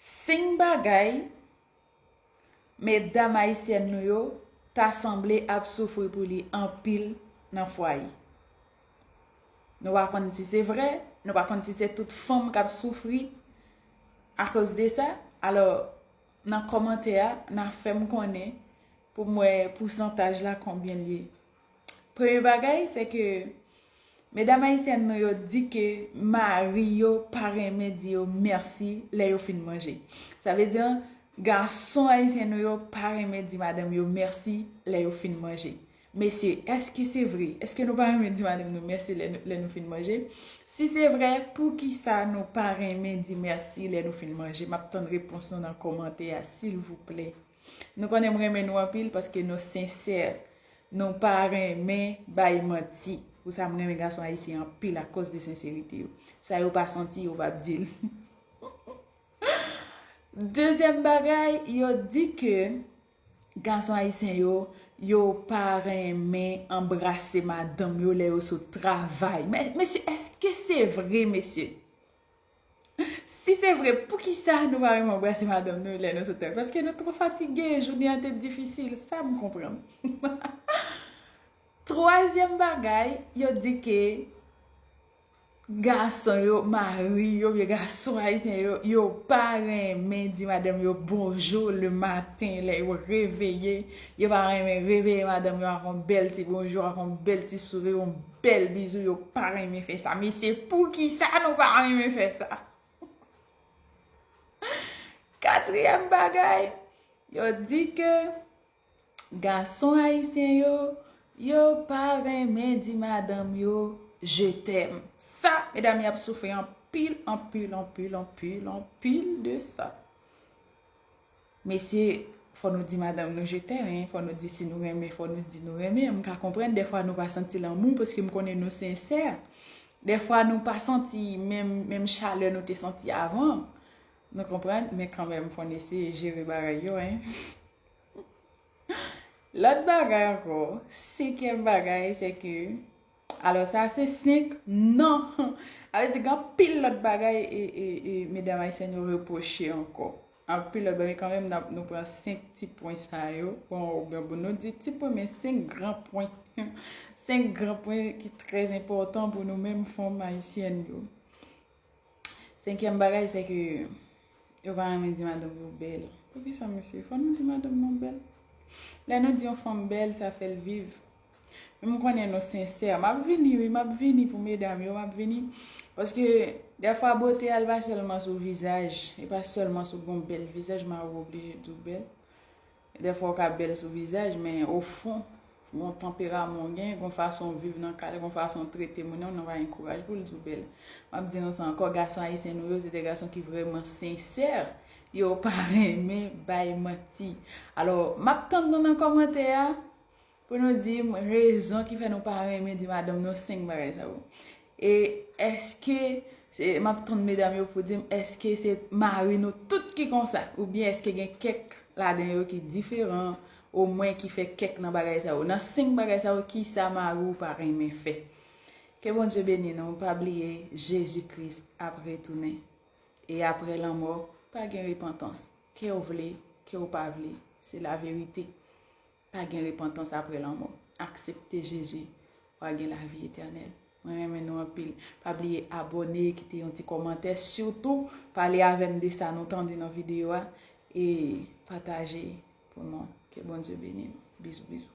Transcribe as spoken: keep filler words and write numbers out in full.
Senk bagay medam ayisyèn nou yo ta sanble ap soufri pou li anpil nan fwaye. Nou pa konn si se vre, nou pa konn si se tout fanm k ap soufri akoz de sa. Alò, nan kòmantè a, n a fè m konnen pou m wè pousantaj la konbyen l ye. Premye bagay, se ke medam ayisyèn nou yo di ke mari yo pa renmen di yo mèsi lè yo fin manje. Sa vle di, gason ayisyen nou yo pa renmen di madanm yo mèsi lè yo fin manje. Mesye, èske se vre? Èske nou pa renmen di madanm nou mèsi lè nou, lè nou fin manje? Si se vre, poukisa nou pa renmen di mèsi lè nou fin manje? M ap tann repons nou nan kòmantè a, silvouplè. Nou konnen m renmen nou anpil paske nou sensè. Nou pa renmen bay manti. Pou sa, m renmen gason ayisyen anpil akoz de senserite yo. Sa yo pa santi, yo p ap di l. Dezyèm bagay, yo di ke gason ayisyen yo, yo pa renmen anbrase madanm yo lè yo sot travay. Men, mesye, èske se vre, mesye? Si se vre, poukisa nou pa renmen anbrase madanm nou lè nou sot travay? Paske nou twò fatige, jounen an te difisil, sa m konprann. Twazyèm bagay, yo di ke gason yo, mari yo, oubyen gason ayisyen yo, yo pa renmen di madanm yo bonjou le maten, lè yo reveye. Yo pa renmen reveye madanm yo ak yon bèl ti bonjou, ak yon bèl ti souri, yon bèl bizou. Yo pa renmen fè sa. Mesye, poukisa nou pa renmen fè sa? Katriyèm bagay, yo di ke gason ayisyen yo, yo pa renmen di madanm yo je t'aime. Sa, medam, y ap soufri anpil, anpil, anpil, anpil, anpil de sa. Mesye, fò nou di madanm nou je t'aime, hein. Fò nou di si nou renmen, fò nou di nou renmen. M ka konprann dèfwa nou pa santi lanmou paske m konnen nou sensè. Dèfwa nou pa santi menm, menm chalè nou te santi avan. Nou konprann, men kanmenm, fò n eseye jere bagay yo, hein. Lòt bagay ankò, senkyèm bagay, se ke, alò, sa se senk, non. A vle di, gen anpil lòt bagay e, e, e medam ayisyèn yo repwoche ankò. Anpil lòt bagay, men kanmenm, n ap, nou pran senk ti pwen sa yo. Bon, oubyen, bon, nou di ti pwen, men senk gran pwen. Senk gran pwen ki trè enpòtan pou nou menm fanm ayisyèn yo. Senkyèm bagay, se ke yo pa renmen di madanm yo bèl. Poukisa, mesye? Fò nou di madanm nou bèl. Lè nou di yon fanm bèl, sa fè l viv. Men m konnen nou sensè. M ap vini, wi, m ap vini pou medam yo, m ap vini. Paske, dèfwa, bote a, li pa sèlman sou vizaj, li pa sèlman sou gon bèl vizaj, mari w oblije di w bèl. Dèfwa w ka bèl sou vizaj, men o fon, gon tanperaman w gen, gon fason w viv nan kay la, gon fason w trete moun nan, nou pa gen kouraj pou l di w bèl. M ap di nou sa ankò, gason ayisyen nou yo, se de gason ki vrèman sensè. Yo pa renmen bay manti. Alò, m ap tann nou nan kòmantè a pou nou di m rezon ki fè nou pa renmen di madanm nou senk bagay sa yo. E èske, se, m ap tann medam yo pou di m, èske se mari nou tout ki konsa? Oubyen èske gen kèk ladan yo ki diferan, omwen ki fè kèk nan bagay sa yo? Nan senk bagay sa yo, kisa mari w pa renmen fè? Ke Bondye beni nou, pa bliye, Jezi Kris ap retounen. E apre lanmò, pa gen repantans. Ke w vle, ke w pa vle, se laverite. Pa gen repantans apre lanmò. Aksepte Jezi, w a gen lavi etènèl. Mwen renmen nou anpil. Pa bliye abòne, kite yon ti kòmantè, sitou pale avè m de sa nou tande nan videyo a, e pataje pou nou. Ke Bondye beni nou. Bizou, bizou.